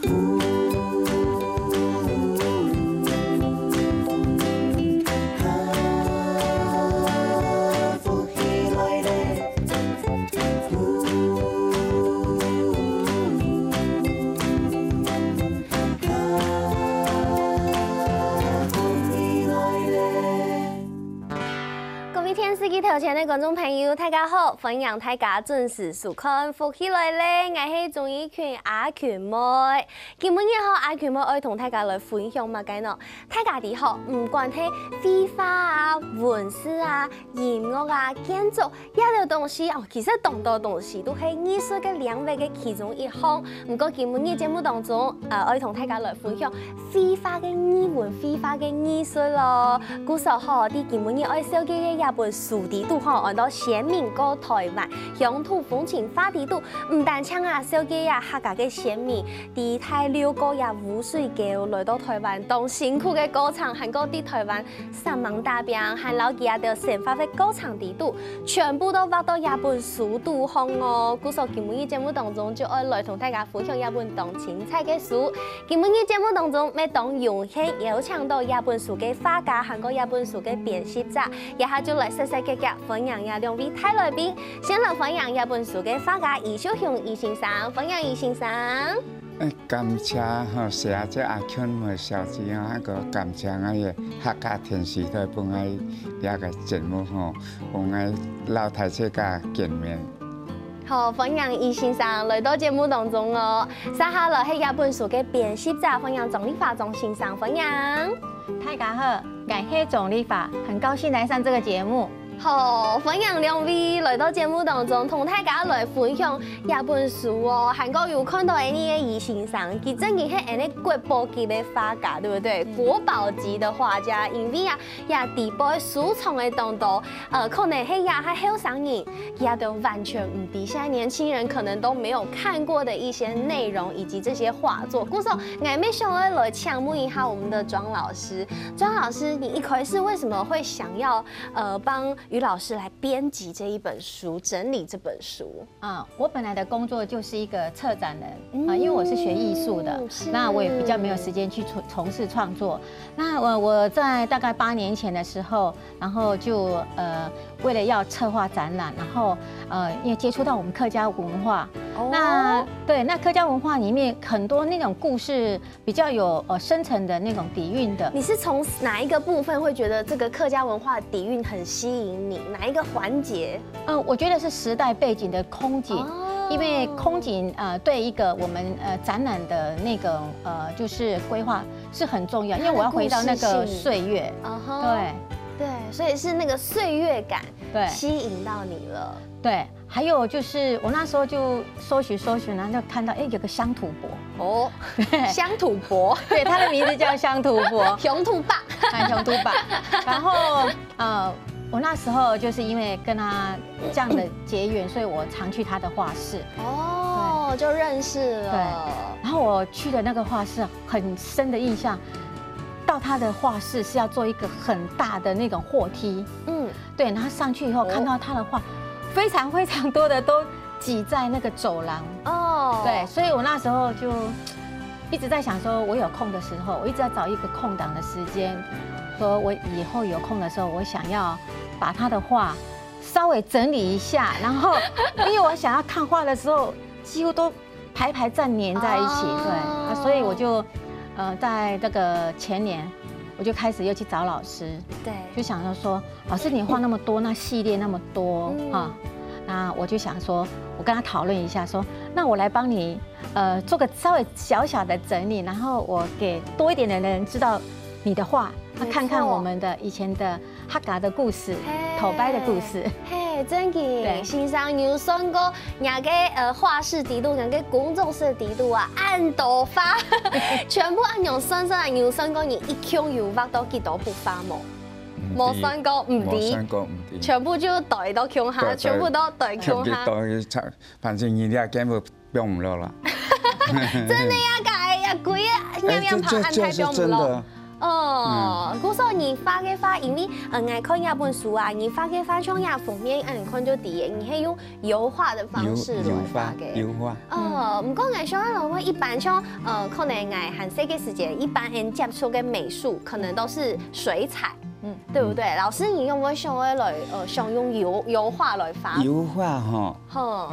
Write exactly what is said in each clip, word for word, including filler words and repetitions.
各位電視機頭前个觀眾朋友，大家好！歡迎大家準時收看《福氣來了》，𠊎係鍾意群阿群妹。今晡日吼，阿群妹愛同大家來分享麼个呢？大家知吼，毋管係繪畫啊、文字啊、音樂啊、建築，這兜東西哦，其實當多東西都係藝術个領域个其中一項。毋過今晡日節目當中，呃，愛同大家來分享 繪畫个藝文、繪畫个藝術咯。故所吼，在今晡日愛紹介个這本書裡肚吼，安到先民過臺灣，鄉土風情畫裡肚，毋單淨啊紹介啊客家个先民，在大陸過這汙水溝來到臺灣當辛苦个過程，還過在臺灣煞猛打拚，還摎佢兜生活个過程裡肚，全部都畫到這本書肚項哦。故所今晡日節目當中就愛來同大家分享這本當精彩个書。 今晡日節目當中，乜當榮幸邀請到這本書个畫家，還過這本書个編輯者，這下就來煞煞遽遽歡迎這兩位大來賓。先來歡迎這本書个畫家余秀雄余先生，歡迎余先生。欸，感謝吼，謝謝阿群妹小姐吼，還過感謝𠊎个客家電視台分𠊎這个節目吼，分𠊎摎大自家見面。 好，歡迎余先生來到節目當中哦。接下來係這本書个編輯者，歡迎張麗華張先生，歡迎。大家好，𠊎係張麗華，很高興來上這個節目。好，歡迎兩位來到節目當中，同大家來分享這本書哦。還過有看到𠊎俚个余先生，佢真个係𠊎俚國寶級个畫家，對不對？國寶級的畫家，因為啊， 這底背收藏个當多，呃，可能係這下後生人，佢兜完全毋知，現在年輕人可能都沒有看過的一些內容以及這些畫作。故所，𠊎乜想要來請問一下我們的莊老師。莊老師，你一開始為什麼會想要，呃，幫余老師來編輯這一本書，整理這本書？ 啊，我本來的工作就是一個策展人啊，因為我是學藝術的，嗯，是。那我也比較沒有時間去從從事創作。那我我在大概八年前的時候，然後就呃為了要策劃展覽，然後呃因為接觸到我們客家文化，哦。那對那客家文化裡面很多那種故事比較有呃深層的那種底蘊的。你是從哪一個部分會覺得這個客家文化底蘊很吸引你？哪一個環節？ 嗯，我覺得是時代背景的空景，哦。因為空景呃對一個我們呃展覽的那個呃就是規劃是很重要，因為我要回到那個歲月，它的故事性。嗯哼。對。對，所以是那個歲月感，對。吸引到你了。對，還有就是我那時候就搜尋搜尋，然後就看到欸有個鄉土伯。哦，對。鄉土伯。對，他的名字叫鄉土伯。鄉土伯。哎，鄉土伯。然後 呃，我那時候就是因為跟他這樣的結緣，所以我常去他的畫室。哦，就認識了。對，然後我去的那個畫室很深的印象，到他的畫室是要坐一個很大的那種貨梯。嗯。對，然後上去以後看到他的畫，非常非常多的都擠在那個走廊。哦。對，所以我那時候就一直在想說，我有空的時候，我一直在找一個空檔的時間，說我以後有空的時候，我想要把他的畫稍微整理一下，然後因為我想要看畫的時候，幾乎都排排站黏在一起，哦。对啊，所以我就，呃，在这个前年，我就开始又去找老师，对。就想要说，老师你画那么多，那系列那么多，嗯。啊，那我就想说，我跟他讨论一下，说，那我来帮你，呃，做个稍微小小的整理，然后我给多一点的人知道你的画，那看看我们的以前的客家的故事，没错。嘿。土白的故事。嘿，真个，对。先生有算过 若个，呃，畫室底肚，若个工作室底肚啊，恁多畫，全部恁樣算算，有算過你一共有畫到幾多幅畫無？毋知。無算過，毋知。無算過，毋知。全部就堆到共下，對，對。全部都堆共下。全部堆，反正你這根本放毋落啦。真个呀，假个呀，規个樣樣畫恁大放毋落。欸，這，這，這是真的。哦，故所你畫个畫，因為呃，𠊎看這本書啊，你畫个畫像這封面，恁樣看就知个，你係用油畫的方式來畫个。油畫，油畫。哦，毋過𠊎想到，一般像呃，可能𠊎還細个時節，一般人接觸个美術可能都是水彩，嗯，對不對？老師，你有沒有想要來呃，想用油油畫來畫？油畫吼，吼，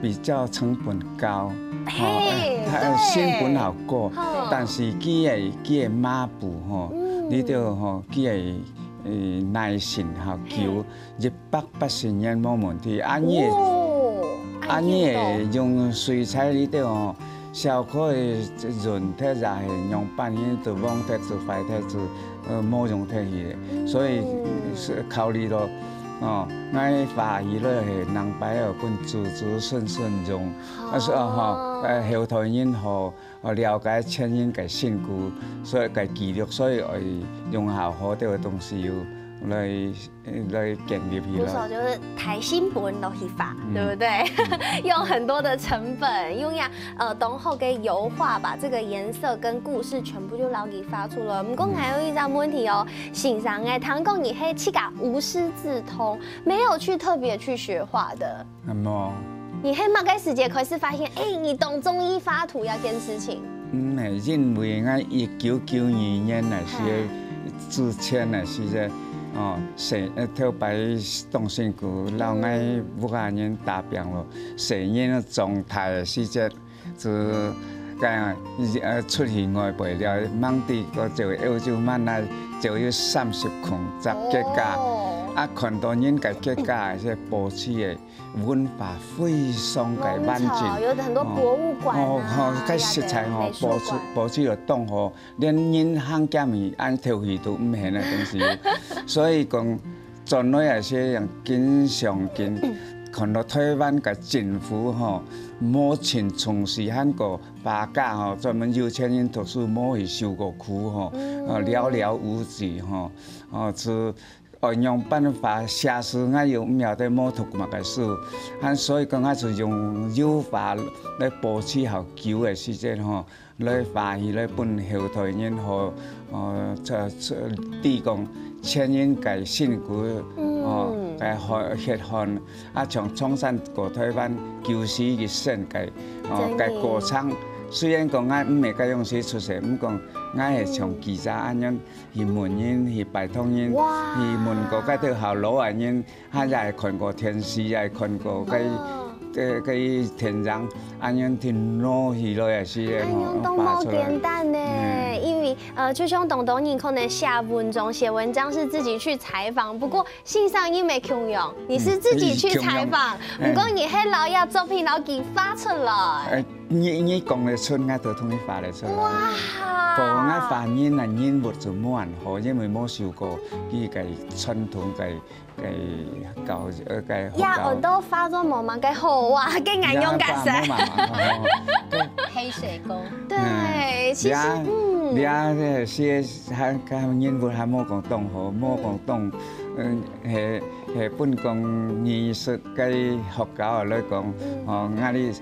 比較成本高，嘿，吼，它成本好高，但是佢个佢个抹布吼，你就吼佢个呃耐心吼久，一百八十年無問題。啊你个，哦，啊你个用水彩你就吼，小可个潤忒也係用半年就黃忒就壞忒就呃無用忒去个，所以是考慮咯。 哦，𠊎畫起來係兩擺哦，分子子孫孫用，啊是哦吼，呃，後代人吼，哦，了解前人个辛苦，所以个記錄，所以愛用好好个東西有來來建立起來。不錯，就是大成本落去畫，對不對？用很多的成本，用呀呃，當好个油畫把這個顏色跟故事全部就撈佢畫出來。毋過還有一個問題哦，先生，𠊎聽講你係自家無師自通，沒有去特別去學畫的。 無。你係麼个時節開始發現，哎，你當中意畫圖這件事情？嗯，因為𠊎一九九二年个時，之前个時節，哦，細呃頭擺當辛苦，摎𠊎屋下人打拚咯，細人長大个時節，就講呃出去外背了，吂知个就歐洲慢來就有三十空十結家，啊看到人个結家个布置个 文化非常个完整。有很多博物館啊，哦，哦，該實在吼，博物館，博物館就當好，連人行兼去恁頭去都毋顯个東西。所以講，轉來也是樣經常經看到台灣个政府吼，無盡重視，還過畫家吼，專門有錢人讀書無去受過苦吼，啊，寥寥無幾吼，哦，就 哦，仰般畫寫字，𠊎又毋曉得無讀麼个書，啊，所以講𠊎就用油畫來保持較久个時間吼，來畫起來分後代人吼，哦，這這知講前人个辛苦，哦，个血血汗，啊，像張三過台灣九死一生个，哦，个過程，雖然講𠊎毋係該樣時出世，毋過𠊎係像記者恁樣 去問人，去拜託人，去問過該兜較老个人，佢也係看過電視，也係看過該該該天上，恁樣去挼起來也是，恁樣都無簡單呢，因為呃，就像當多人可能寫文章，寫文章是自己去採訪，不過先生你無共樣，你是自己去採訪，毋過你還摎這作品摎佢畫出來。 你你講得出，𠊎都同你畫得出來。哇！無，𠊎畫人啊，人物就無恁好，因為無受過佢个傳統个个教呃个學校。也很多畫作無嘛，个好哇，个眼用个噻。無嘛嘛，吼，吼。黑水溝。對，其實嗯，你啊，你啊，這些還還人物還無講當好，無講當，嗯，係係分講藝術个學校來講，哦，𠊎哩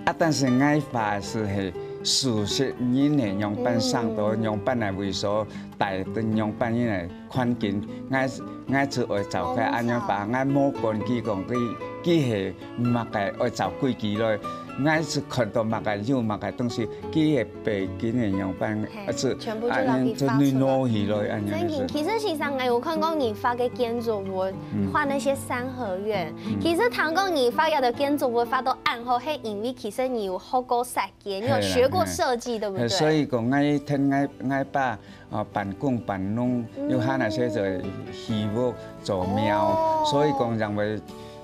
啊，但是𠊎畫个係事實，人个樣般生到，樣般來位所，大到樣般人个環境，𠊎𠊎就愛照該恁樣畫，𠊎無管佢講佢佢係麼个愛照規矩來，𠊎就看到麼个有麼个東西，佢个背景个樣般，啊，就全部就摎佢畫出來。就挼起來，恁樣。真个，其實先生，𠊎有看過你畫个建築物，畫那些三合院，其實聽講你畫這个建築物畫到恁好，係因為其實你有 學過設計，你有學過設計，對不對？所以講，𠊎聽𠊎𠊎爸啊，辦公辦農，有閒个時做戲屋、做廟，所以講認為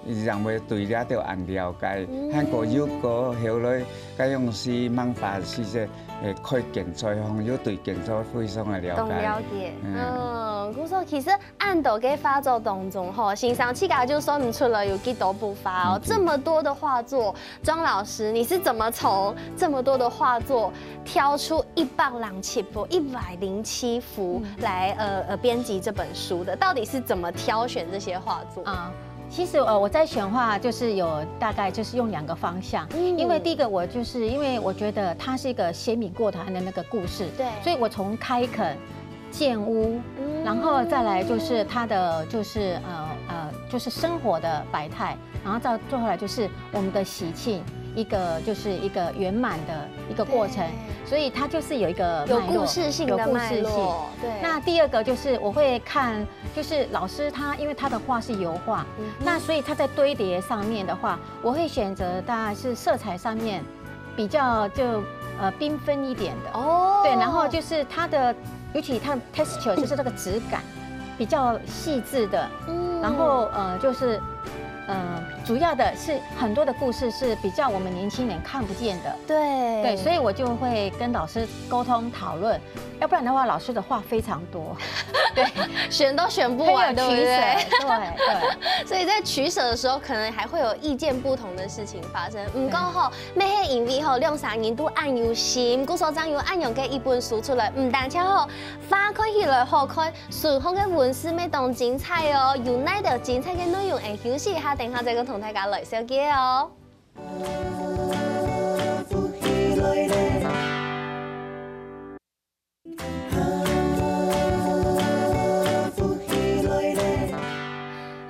認為對這兜恁了解，還過有個後來該用時漫畫時節，誒，開建材行，有對建材非常个了解。當了解，嗯，故所其實 恁多个畫作當中吼，先生自家就算毋出來有幾多部畫哦，這麼多的畫作，莊老師，你是怎麼從這麼多的畫作挑出一百零七幅、一百零七幅來呃呃編輯這本書的？到底是怎麼挑選這些畫作？啊，其实呃，我在选话就是有大概就是用两个方向，因为第一个我就是因为我觉得它是一个先民过台湾的那个故事，对，所以我从开垦、建屋，然后再来就是它的就是呃呃就是生活的百态，然后再最后来就是我们的喜庆一个就是一个圆满的一个过程，所以它就是有一个有故事性的脉络。对，那第二个就是我会看，就是老师他因为他的画是油画，那所以他在堆叠上面的话，我会选择大概是色彩上面比较就呃缤纷一点的哦，对，然后就是它的，尤其它的 texture 就是那个质感比较细致的，嗯，然后呃就是呃主要的是很多的故事是比较我们年轻人看不见的，对，对，所以我就会跟老师沟通讨论，要不然的话老师的话非常多，对，选都选不完，对不对？对对，所以在取舍的时候，可能还会有意见不同的事情发生。毋过吼，乜係因为吼，兩三人都恁有心，故所正有恁樣个一本书出来，毋單淨吼，翻开起来好看，书項个文字乜當精彩哦。有哪兜精彩个內容，會休息一下，等下再跟同大家來紹介哦。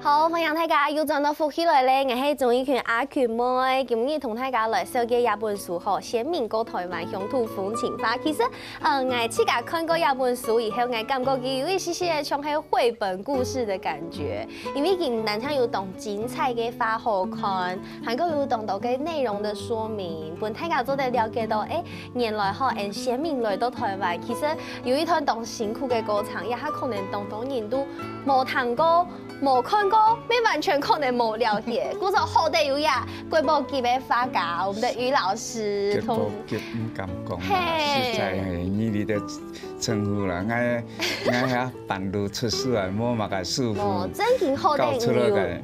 好，歡迎大家又轉到福氣來了，𠊎係鍾意群阿群妹，今日同大家來紹介這本書吼，先民過台灣鄉土風情畫。其實，呃，𠊎自家看過這本書以後，𠊎感覺佢有一些些像係繪本故事的感覺，因為佢毋單淨有當精彩个畫好看，還過有當多个內容的說明，分大家做得了解到，誒， 原來吼，𠊎先民來到台灣，其實有一段當辛苦个過程，也還可能當多人都無聽過、無看過，乜完全可能無了解。故所好得有呀，國寶級个畫家，我們的余老師，國寶級毋敢講啦，實在係你你的稱呼啦，𠊎𠊎遐半路出世啊，無麼个師傅，哦，真經好得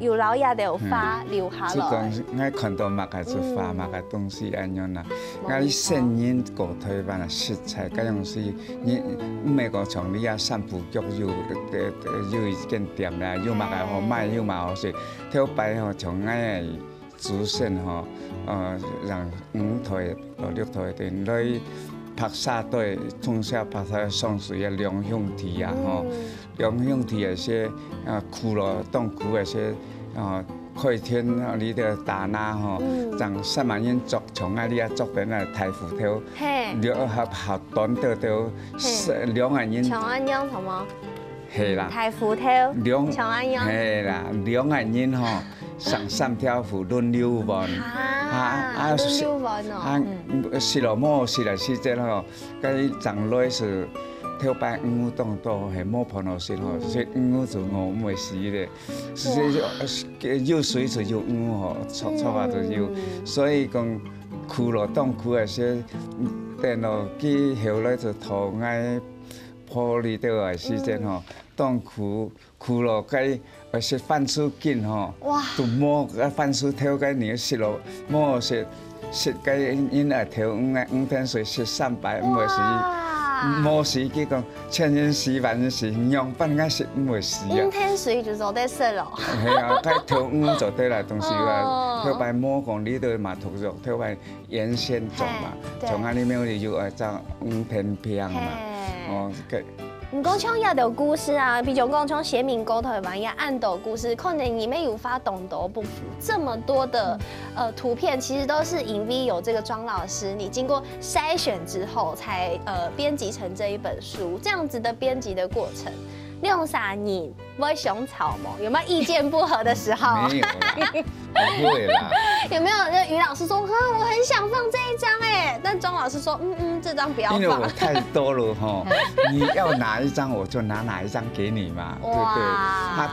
有有老爺个畫留下來。就講𠊎看到麼个就畫麼个東西恁樣啦。 𠊎先人過台灣啊，實在該樣是，你毋係講像你啊，三步腳有有一間店啦，有麼个好買，有麼个好食。頭擺吼，像𠊎祖先吼，呃，讓五代到六代的來白沙堆，通宵白沙上水啊，兩兄弟啊，吼，兩兄弟啊，些啊苦咯，當苦啊，些啊。 開天啊，你个打那吼，像三萬人族，從啊你啊族的那大斧頭，嘿，兩合合短短短，兩萬人，像恁樣，好無？係啦，大斧頭，兩，像恁樣，係啦，兩萬人吼，上三條褲輪流換，啊，輪流換哦，啊，食落無食來時節吼，該長類是頭擺魚當多，係無飯好食吼，所以魚就無毋會死咧。 是有水就有魚吼，觸觸啊就有，所以講苦咯，當苦个時，等到佢後來就討𠊎婆離掉个時間吼，當苦苦咯，該食番薯根吼，都無該番薯頭該你食咯，無食。 食个人啊，頭五啊，五天水食三擺，毋會死，無死佢講，千人死萬人死，仰般个食毋會死啊。五天水就做得食咯。係啊，該頭五做得啦，東西啊，頭擺無講你都嘛毒藥，頭擺原先種嘛，種啊你沒有就愛長五天平嘛，哦，該。 毋過像這兜故事啊，比如講像先民過台灣也恁多故事，可能你們有發當多不服，這麼多的呃圖片，其實都是因為有這個莊老師，你經過篩選之後才呃編輯成這一本書，這樣子的編輯的過程，兩儕人會相吵嗎？有沒有意見不合的時候？沒有啦，不會啦。有沒有就余老師說，哈，我很想放這一張哎，但莊老師說，嗯嗯，這張不要放。因為我太多了哈，你要哪一張我就拿哪一張給你嘛，對不對？哇，他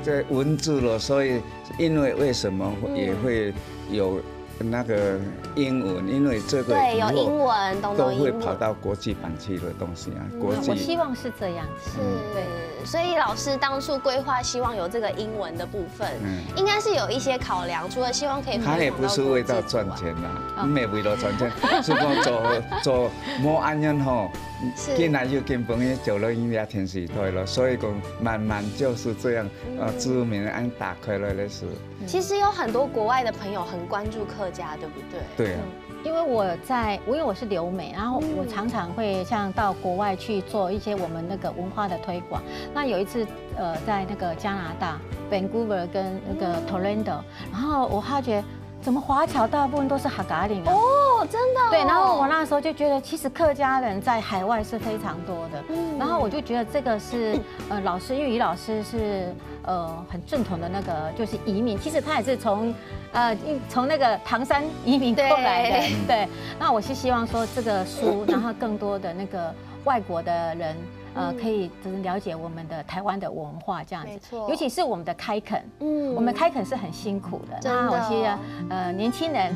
這文字了，所以因為為什麼也會有那个英文，因为这个以后对，有英文，懂懂英文。都会跑到国际版去的东西啊，嗯，国际。我希望是这样子。是，对。所以老师当初规划希望有这个英文的部分，嗯。应该是有一些考量，除了希望可以分享到国际之外。他也不是为了赚钱啦，哦。没有为了赚钱，是说做，做无安全吼，是。进来就根本也走了音乐电视台了，所以讲慢慢就是这样，呃，嗯。知名安打开了的事。其实有很多国外的朋友很关注客家，对不对？对啊。嗯。因为我在，因为我是留美，然后我常常会像到国外去做一些我们那个文化的推广。那有一次，呃，在那个加拿大 Vancouver 跟那个 Toronto，然后我发觉怎么华侨大部分都是客家人啊。哦，真的哦。对，然后我那时候就觉得，其实客家人在海外是非常多的。嗯。然后我就觉得这个是，呃，老师，因为于老师是，呃，很正统的那个，就是移民，其实他也是从，呃，从那个唐山移民过来的。对。对，那我是希望说这个书，然后更多的那个外国的人，呃，嗯。可以就是了解我们的台湾的文化这样子，没错。尤其是我们的开垦。 嗯。我们开垦是很辛苦的，真的。那我觉得，呃，年轻人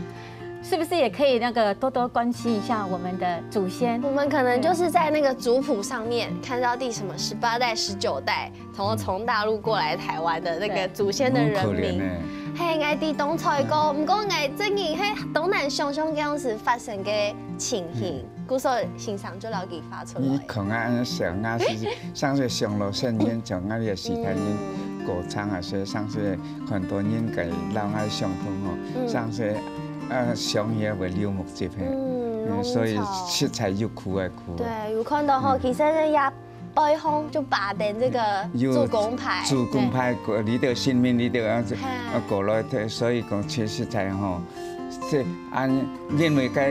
是不是也可以那个多多关心一下我们的祖先？我们可能就是在那个族谱上面看到第什么十八代、十九代，从，从大陆过来台湾的那个祖先的人名。对。很可怜欸。嘿，𠊎知當衰過，毋過𠊎真个係當難想像這樣子發生个情形。嗯。 故所先生就摎佢畫出來。你看啊，恁樣想啊，是像是上了聖經，像啊，你个時代人嗯。過長啊，是像是很多人个老爱相同吼，嗯。像是，呃，想也会流目汁嘿。嗯，嗯，所以没错。实在有苦啊苦。对，有看到吼，嗯。其实也背后就把等这个有祖公牌，祖公牌，对。过，你个神明，你个，嘿。呃，过来，对，所以讲，其实在吼，这 啊，因为个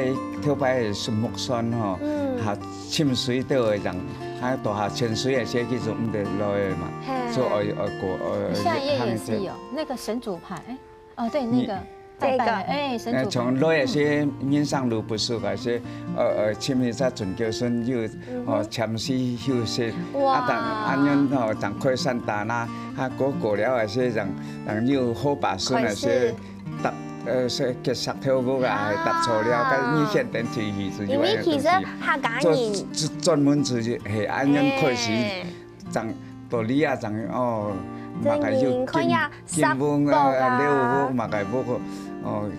头擺个木山吼，嗯。下深水都會讓，啊，大下淺水个時節就毋得落去嘛，嘿。所以愛，愛過，呃，下一页也是有，那个神主牌，哎，哦，对，那个，你拜拜的，这个。哎，神主牌。呃，從落个時，人生路不熟个時，呃，呃，深水才準叫順有，嗯哼。哦，淺水休息。哇。啊，但，啊，恁樣吼，正開山打那，啊，過，過了个時，讓，讓有好把孫个時，開始。 搭，呃，係結石頭屋啊，啊。搭錯了，該你現等去去就有恁樣東西。因為其實客家人做，做專門就是，嘿，恁樣開始，嘿。正道理啊，正，哦，嘛个有金，真人看呀，金屋啊，石屋啊。了屋嘛个屋，哦，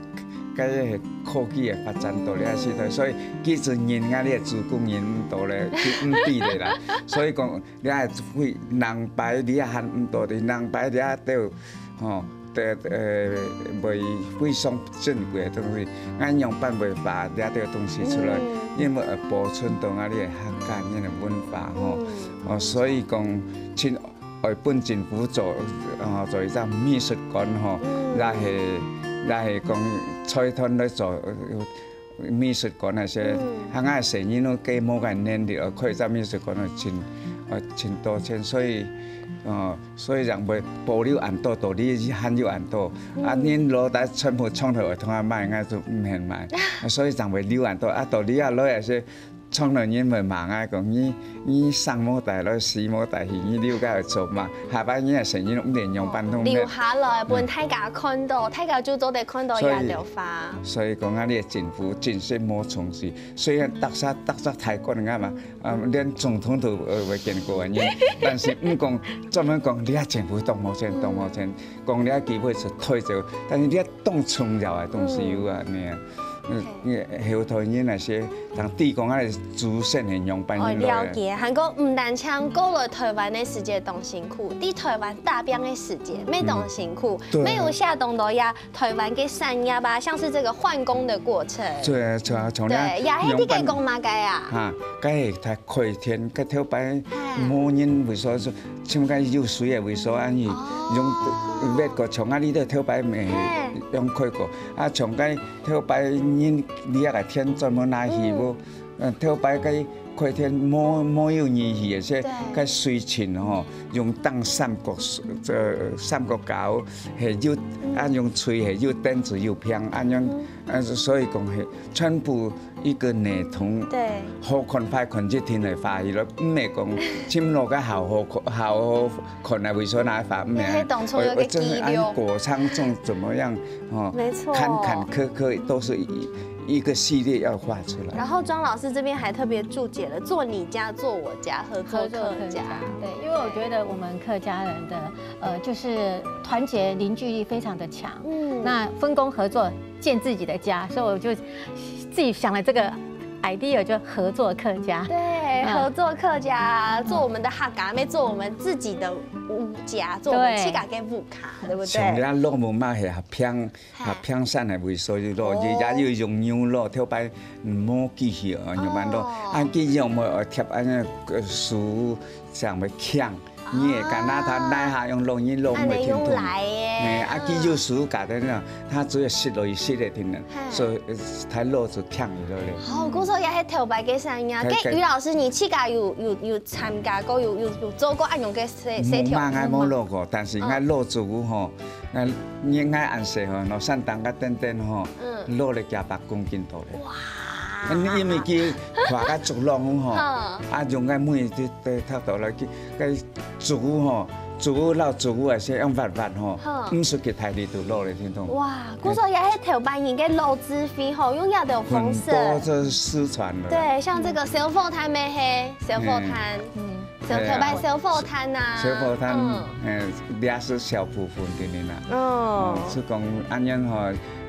該个科技个發展到了時代，嗯。所以幾十年啊，你个祖公人毋到咧，就毋知咧啦。所以講，你愛會人擺，你還毋到的，人擺你都，吼， 个，呃，會非常珍貴个東西，恁樣辦法這兜東西出來，嗯。因為會保存到𠊎兜个客家人个文化吼。嗯。哦，所以講，盡愛分政府做，哦，做一隻美術館吼，嗯。也係，也係講財團來做，呃， 美術館啊，係，嗯。還愛細人仔个無个能力，呃，開隻美術館啊，盡，呃，盡多錢，所以，呃，所以人會保留恁多，到你還有恁多。嗯。啊，恁老弟全部創頭會通啊賣，應該就毋肯賣。啊，所以人會留恁多。啊，到你啊，老也係創頭人會罵啊，講你，你生無帶來，死無帶去，你留个會做嘛？下擺你个細人仔毋知仰般通留下來，分大家看到，嗯。大家就做得看到所以，這條花。所以講啊，你个政府真係無重視。 雖然逐隻，逐隻大官啊嘛，啊，連總統都，呃，會見過个人，但是毋講，專門講你啊政府當無錢，當無錢，講你啊機會是退走，但是你啊當重要个東西有啊，你啊，嗯，後頭人那些，像地公啊，祖先很勇，搬哦，運落來。了解。還過毋單淨過來台灣个時節當辛苦，在台灣打拚个時節，乜當辛苦，嗯，對。乜有寫當多呀， 台灣个產業啊，像是這個換工的過程。對啊，對啊，從來對，也係你个講麼个啊？哈，該係佢開店，該頭擺嘿。無人為所，像該有水个為所，恁樣哦。用，越過從啊，你都頭擺未嘿。用開過，啊，從該頭擺人你个天專門拿去無？嗯。 嗯，頭擺該開店無，無有儀器个，這對。該水情吼，用當三角，這三角搞，係有，嗯。啊，用吹係有凳子有平，恁樣，嗯。但是所以讲，嘿，全部一个系统，对，好看坏看一定会花去咯，毋係讲尋落个好好看，好好看啊，為所那花，毋係。你可以懂出有个我我真的记录按果仓种怎么样哦，没错坎坎坷坷都是一一个系列要画出来。然后庄老师这边还特别注解了"做你家、做我家、合作客家对，因为我觉得我们客家人的呃，就是团结凝聚力非常的强。嗯那分工合作，建自己的家，所以我就自己想了这个 idea，就合作客家。对，嗯合作客家，做我们的客家，没做我们自己的屋家，做我们对自家个屋家，对不像对？咱老母嘛係合平，哈合平山个位所以落，哦也也有用牛落，頭擺無機器哦，用慢落，哦啊，機器用無貼安尼个樹上面強，你也敢拿它拿下用落，你落按呢用會停動。來耶哎，啊，嗯機器樹搞的那，它只有吸落去吸的停了，嗨所以呃它落就強了嘞。哦，故所也係頭擺个生意啊。嘿該于老师，你自家有有有參加過，有有有做過恁樣个事事情無嘛，還無落過，但是𠊎落竹吼，𠊎你𠊎恁細吼，落山頂个等等吼，嗯落了幾百公斤到咧。哇因為佢拖个竹籠吼，嗯啊，用个尾這這頭到來，該竹吼，竹摎竹个先用挖挖吼嗯，毋使去大力度落咧，聽懂？哇，故所也係頭擺人个老智慧吼，用這種方式。很多這失傳了。對，像這個小火炭咩係，小火炭，嗯，小頭擺小火炭啊，小火炭嗯，嗯，也是小部分的呢啦。哦哦，，是講恁樣吼，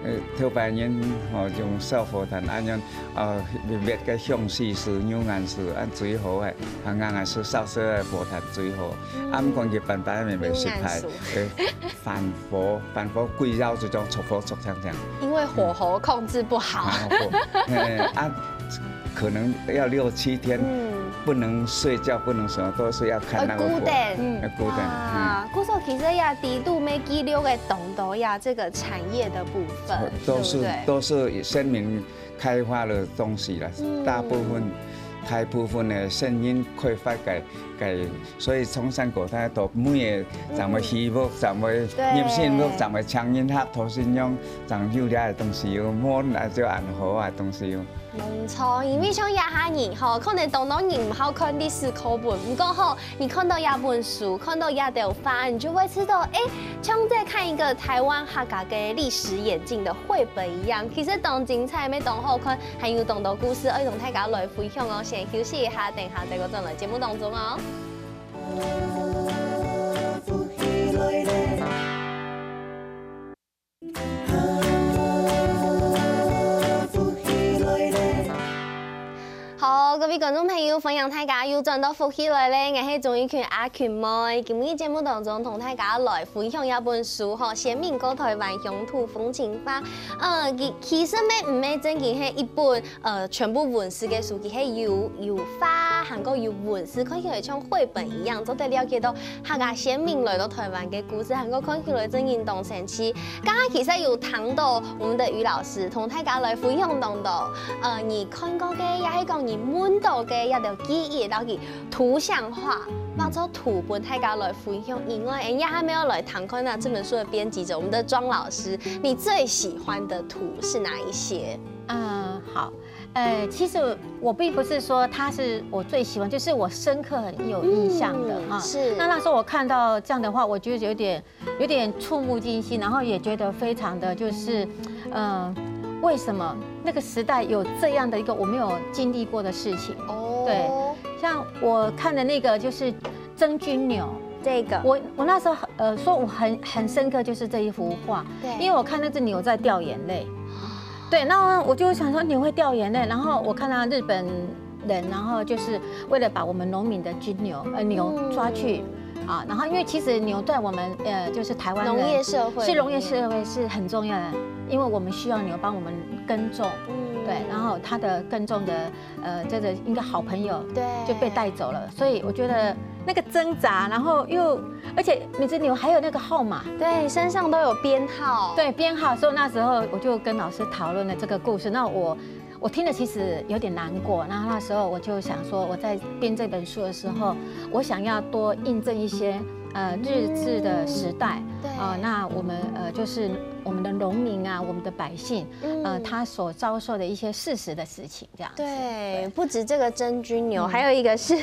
呃，頭擺人吼用小火炭恁樣，呃，滅个香氣樹、牛眼樹，恁最好誒，啊，硬硬樹燒燒个火炭最好。啊，毋過佢辦法也袂失敗牛眼樹，呃，反火，反火幾繞就種著火著強強。因為火候控制不好。然後，呃，啊，可能要六七天，嗯不能睡覺，不能什麼，都是要看那個火。呃，固定呃，固定，嗯。哇，故所其實也底肚沒記錄个當多呀，這個產業的部分，都是對不對？都是先民開發的東西啦，嗯大部分大部分的先民開發个个，所以從山過大都每个站會起屋，站會對入新屋，站會請人客，頭先用站有了的東西有，無那就安好啊東西有。沒錯，因為像這下人吼，可能當多人毋好看歷史課本，毋過吼，你看到這本書，看到這條畫，你就會知道，誒，像在看一個台灣客家个歷史演進的繪本一樣，其實當精彩，乜當好看，還有當多故事，愛同大家來分享哦。先休息一下，等下再過轉來節目當中哦。 好，各位觀眾朋友，歡迎大家又轉到福氣來了，𠊎係鍾玉群阿群妹。今日節目當中同大家來分享一本書吼，《先民過臺灣鄉土風情畫》。呃，其其實乜毋係正經係一本呃全部文字个書，佢係有有畫，還過有文字，看起來像繪本一樣，做得了解到客家先民來到臺灣个故事，還過看起來正經當神奇。 剛剛其實有談到我們的余老師，同大家來分享當多，呃，你看過个，也係講你問到个，也都記憶，然後佢圖像化，畫做圖分大家來分享以外，誒，你還沒有來談看啊，這本書的編輯者，我們的莊老師，你最喜歡的圖是哪一些？嗯，好。呃，其实我并不是说它是我最喜欢，就是我深刻很有印象的哈。嗯是那那时候我看到这样的话，我觉得有点有点触目惊心，然后也觉得非常的就是，嗯、为什么那个时代有这样的一个我没有经历过的事情？哦，对，像我看的那个就是真菌牛，這個，我我那时候呃说我很很深刻，就是这一幅画，對因为我看那只牛在掉眼泪，对，那我就想说牛会掉眼泪，然后我看到日本人，然后就是为了把我们农民的金牛呃牛抓去。啊，然后因为其实牛在我们呃就是台湾的農業社會是农业社会是很重要的，因为我们需要牛帮我们耕种，嗯对，然后它的耕种的呃这个应该好朋友對就被带走了，所以我觉得那个挣扎，然后又而且那只牛还有那个号码，對，身上都有編號，对，编号，所以那时候我就跟老师讨论了这个故事。那我我听了其实有点难过，那那时候我就想说，我在编这本书的时候，我想要多印证一些呃日治的时代，啊，那我们呃就是我们的农民啊，我们的百姓，呃，他所遭受的一些事实的事情，这样子。对，不止这个真菌牛，还有一个是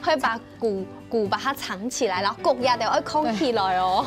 会把谷谷把它藏起来，然后谷压掉，会空起来哦。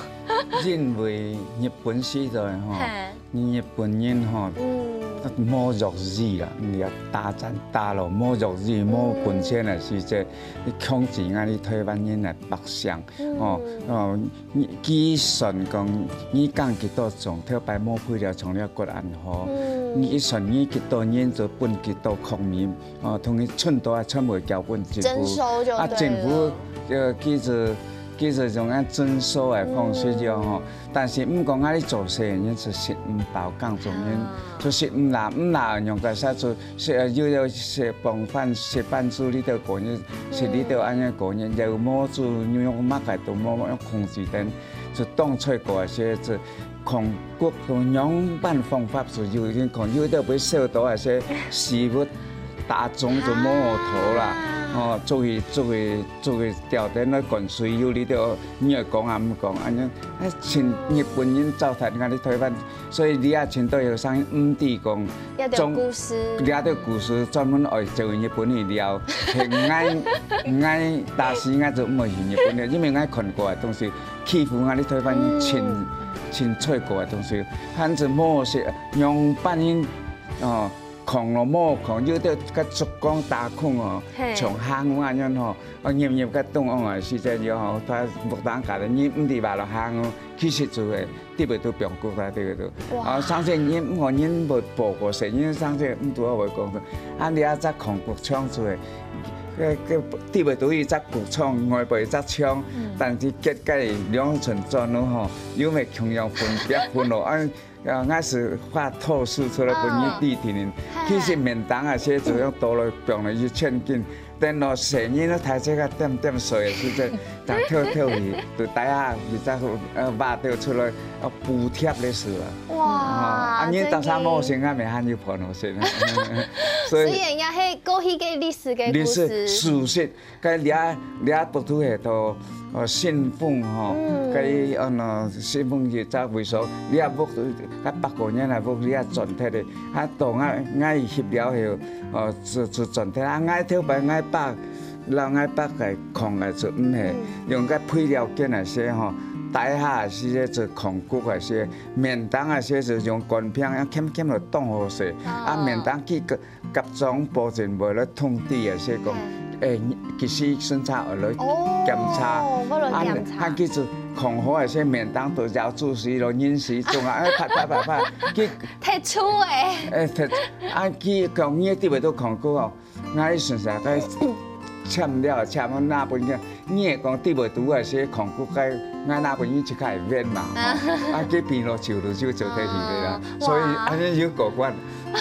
因为日本时代吼，嘿，日本人吼，嗯，无弱智啦，人家打仗打咯，无弱智，无本钱的时节，你控制俺哋台湾人的百姓，哦，哦，你计算讲，你讲几多种，头擺无配料，从了骨安好，你一算你几多人就分几多国民，哦，同你寸多啊，寸袂交分政府，征收就啊，对政府了。呃，其实其实用按征收的方式就吼，但是毋讲啊，你做生意是食毋饱，讲做人就食毋落，毋落用个啥做，食有有食傍饭，食半晝你都过日，食你都安尼过日，又无做用么个都无用控制等，就当出个些是控 各种样般方法就有人讲，有的会烧到那些食物，打种就无好头啦，吼，做去做去做去掉在那灌水，有你就你也讲啊毋讲，安尼，哎，请日本人糟蹋俺哋台湾，所以你也请到学生毋知讲，要有故事，你也有故事专门爱做日本人了，很爱爱打死俺就毋会去日本了，因为俺看过的东西。 欺负俺哋台湾人真真罪过个东西，还是无食，用半人哦，空咯无空，有的个竹竿打空哦，像蛤蟆样吼，哦，入入个洞哦，是这样吼，他木当家的，你毋知吧咯，蛤蟆，其实就会特别都中毒啦，特别都，啊，相信你，我人无报过谁，因为相信毋多会讲的，啊，你啊，只空骨抢出来。 个个底背都一只骨创，外背一只枪，但是结个两寸左右吼，有没有共样分别分咯？啊，啊，我是发透视出来分你地体呢。其实面当啊，写字用多了放了一千斤，等到生意了，抬这个点点水是这，打跳跳鱼，就大家一只呃挖掉出来，啊，补贴的事了。哇，啊，你当啥真的无钱，俺没还有朋友钱。所以虽然也是过去个历史个你是故事，事实，该掠掠不出个都呃信封吼，该呃信封一只位所，你也屋，该八个年来屋，你也转脱的，啊，到俺俺翕了后，呃，就就转脱啊，俺头摆俺爸。让俺爸个空个就毋系，用个配料件个些吼，底下是个就空谷个些，面当个些就用干片，啊，轻轻就冻好势，啊，面当去个 甲种保证袂落通知个，所以讲，诶，其实审查落来检查，哦，为了检查啊，啊，其实看好个，所以面当都要注水咯，饮水中啊，哎，拍拍拍拍，去，太粗哎，诶，特，啊，去讲你个地位都看过哦，我一顺势个签了，签了那本个，你也讲地位都个，所以看过个，我那本一直开面嘛，吼啊，去边路走路就走得去个啦，哦所以哇啊，你有过关，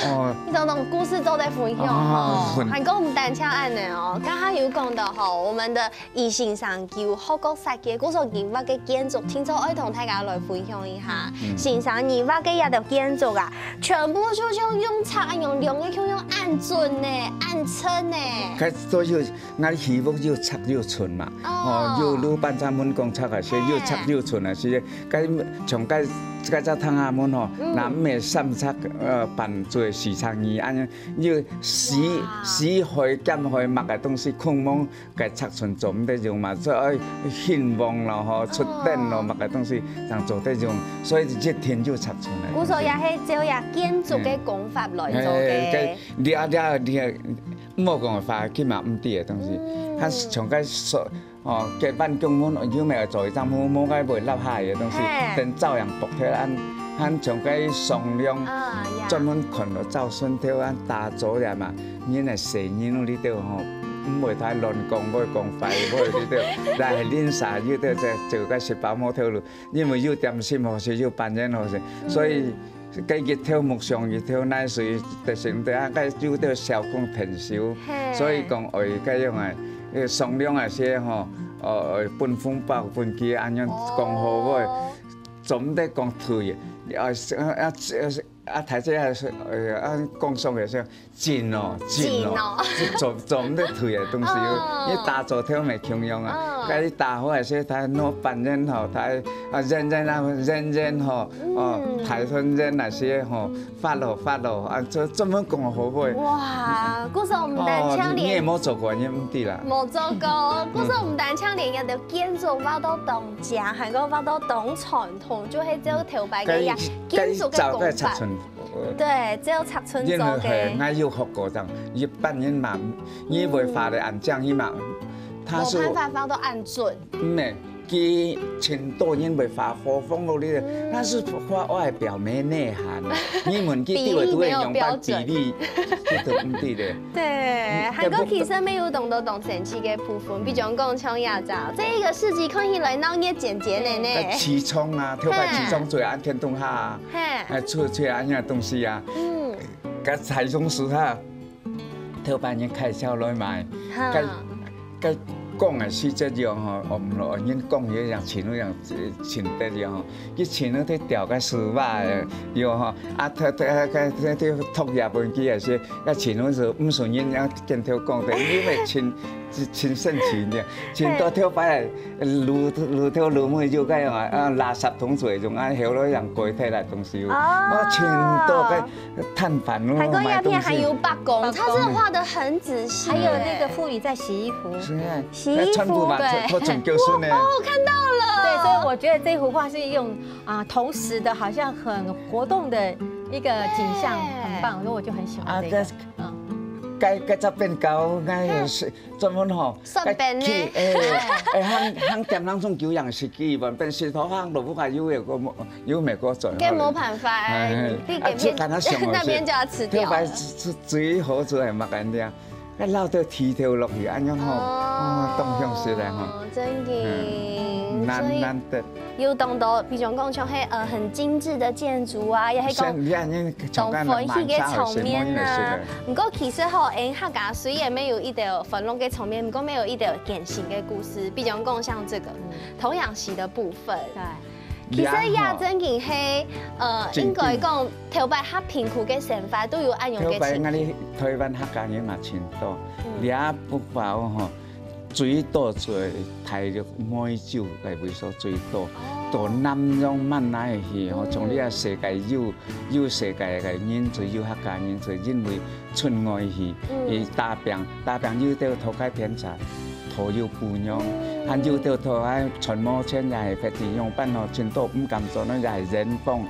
哦。你种种故事做得分享啊吼，分还讲毋单单按呢哦，刚刚有讲到吼，我们的以新山旧好个设计，故所今晡个建筑，听说爱同大家来分享一下，新山二晡个一个建筑啊，全部就像用尺一样，量个就用按准呢，按称呢。佢所以，俺希望有尺有寸嘛，哦，有路半山门公尺啊，是有尺有寸啊，是，該从該該只窗啊门吼，南面三尺呃半做四尺二，安尼有死死害、减害，么个东西空蒙，个尺寸做毋得用嘛，所以希望咯吼，出展咯，么个东西，正做得用，所以一天就尺寸了。故所也是照呀建筑个工法来做哎，个个。你啊你啊你啊，莫讲法，起码毋对个东西，他从个说。哦，个办公门有没有做一张木木个会落下个东西嘿，等照样剥脱，俺俺从个商量啊呀专门看了照顺头，俺打走了嘛，人个生意里头吼，毋会太乱讲，会讲坏话里头，但系恁啥有得在做个食饱无头路，因为有点心好食，有半年好食，所以。 个日头目上日头，乃水的成对啊，个有得小工添收，嘿所以讲，哎，个样啊，呃，商量啊些吼，呃，分红包分期，安样讲好个，哦总得讲退，啊啊啊，大家啊，呃，啊，讲上个说，进哦，进哦，总总得退的东西，哦因为打走头没共样啊，哦該打呼那些，他那扮人吼，他啊人人啊人人吼，哦，太村人那些吼，發咯發咯，啊，這這麼講好不好？哇，故所毋單淨連，你也無做過，你毋知啦。無做過，故所毋單淨連一條建築畫到當靚，還過畫到當傳統，就係照頭擺个呀建築个工法。對，照尺寸。 對，只有尺寸做个。因為係，𠊎有學過，這樣一般人嘛，你會畫得恁靚，佢嘛，他是無辦法畫到恁準。嗯，佢盡多人會畫好風落去个，那是畫外表沒內涵。你問佢對位都會用到比例，這都毋對个。對，還過其實也有當多當神奇个部分，比如講像這隻，這一個世紀看起來鬧熱煎煎个呢。起床啊，頭擺起床最暗天洞下啊。 嘿，哎，出去恁樣東西啊，嗯，該採種時哈，頭擺人開銷來買，哈，該該講个時節有吼，我們老人講也講請人講請得有吼，佢請人去釣个時吧，有吼，啊，他他他他托也分佢也是，該請人是毋是人家跟頭講的，因為請 真神奇呢，盡多頭擺，路路頭路尾就該樣啊，啊，垃圾桶做種啊，後來人改忒來東西，哦，盡多个攤販咯，還有那片還有伯公，他真的畫得很仔細，還有那個婦女在洗衣服，是啊，洗衣服，全部嘛，對，都總就是呢，哦，看到了，對，所以我覺得這幅畫是用啊同時的，好像很活動的一個景象，很棒，所以我就很喜歡這個，嗯，該該隻變高，該也是。 專門吼，算變呢。哎，哎，行行店當中久仰是基本變石頭行路不下有有个有美國做。該無辦法，哎，你啊，就跟他想，那邊就要吃掉了。特別是水河子还蛮干净，那老豆剃头落去，安样吼，哦，当香食的哈，真的，难难得。 有当多，比如讲像迄呃很精致的建筑啊，也係讲像你看，你看，当欢喜个场面啊。不过其实吼，因客家虽然没有一点欢乐个场面，不过没有一点典型的故事，比如讲像这个童养媳的部分。对，其实也真正係呃，应该讲头摆较贫苦个生活都有恁样个情形。头摆俺哋台湾客家人嘛真多，你也不包吼。 最多做大陆美洲个位所最多，到南洋、滿南去吼，从你啊世界有有世界个人才，有客家人才，因为出外去，去打拼，打拼有兜讨个天才，讨有姑娘，还有兜讨个存无钱也系别地样，办法真多毋敢做，那也系人帮，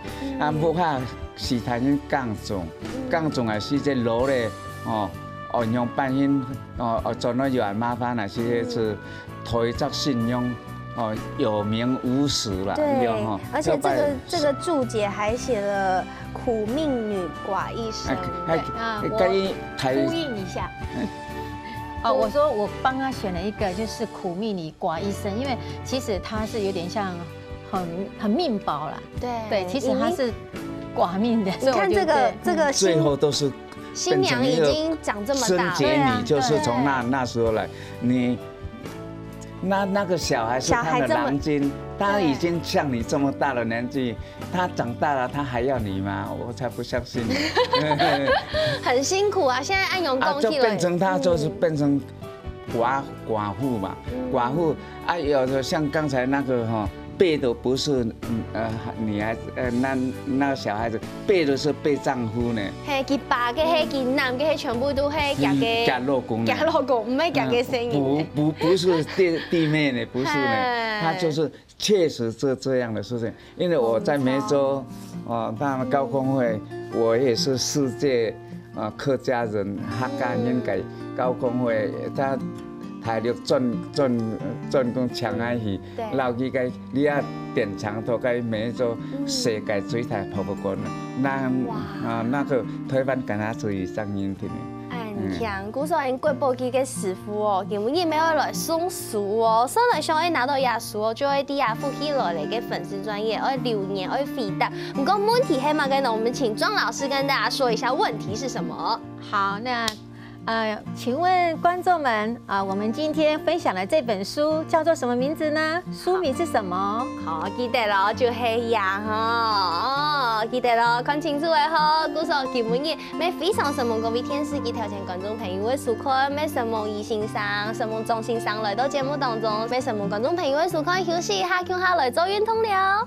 啊，屋下其他人耕种，耕种也是这劳力，哦，哦，用半天。 哦，哦，做那有很麻烦啊，是是头一只信用，哦，有名无实啦，对，对吼。而且这个这个注解还写了苦命女寡一生，哎，哎，对啊，可以我呼应一下。哦，我说我帮他选了一个，就是苦命女寡一生，因为其实他是有点像很很命薄啦。对，对，其实他是寡命的，所以我觉得你看这个这个最后都是 新娘已经长这么大了，孙杰，你就是从那那时候来，你那那个小孩是他的郎君，他已经像你这么大的年纪，他长大了，他还要你吗？我才不相信呢。很辛苦啊，现在按用讲起来，就变成他就是变成寡寡妇嘛，寡妇啊，有的像刚才那个哈， 背的不是，嗯，呃，女孩子，呃，那那小孩子，背的是背丈夫呢。嘿，佢爸个、嘿，佢男个，嘿，全部都嘿，佢个，佢老公呢，佢老公，毋系佢个生意。不不不是弟弟妹呢，不是呢，他就是确实是这样的事情。因为我在梅州，哦，那高峰会，我也是世界 啊，客家人、客家人个高峰会，他大陆转转转工抢下去，对，老几个你啊典藏到个梅州世界最大博物馆，那啊那个台湾敢若只有一张印定的。哎，你看，古早人国宝级个师傅哦，今日没有来送书哦，上来想要拿到雅书哦，就会在雅福起来个粉丝专页，爱留言，爱回答。不过问题还蛮个呢，我们请庄老师跟大家说一下问题是什么。 好，那呃，请问观众们啊，我们今天分享的这本书叫做什么名字呢？书名是什么？好，记得咯，就系呀吼。哦，记得咯，看清楚个吼。故所今晡日，乜非常承蒙各位电视机头前观众朋友个收看，乜承蒙余先生、承蒙张先生来到节目当中，乜承蒙观众朋友个收看，休息一下，共下来做运动了。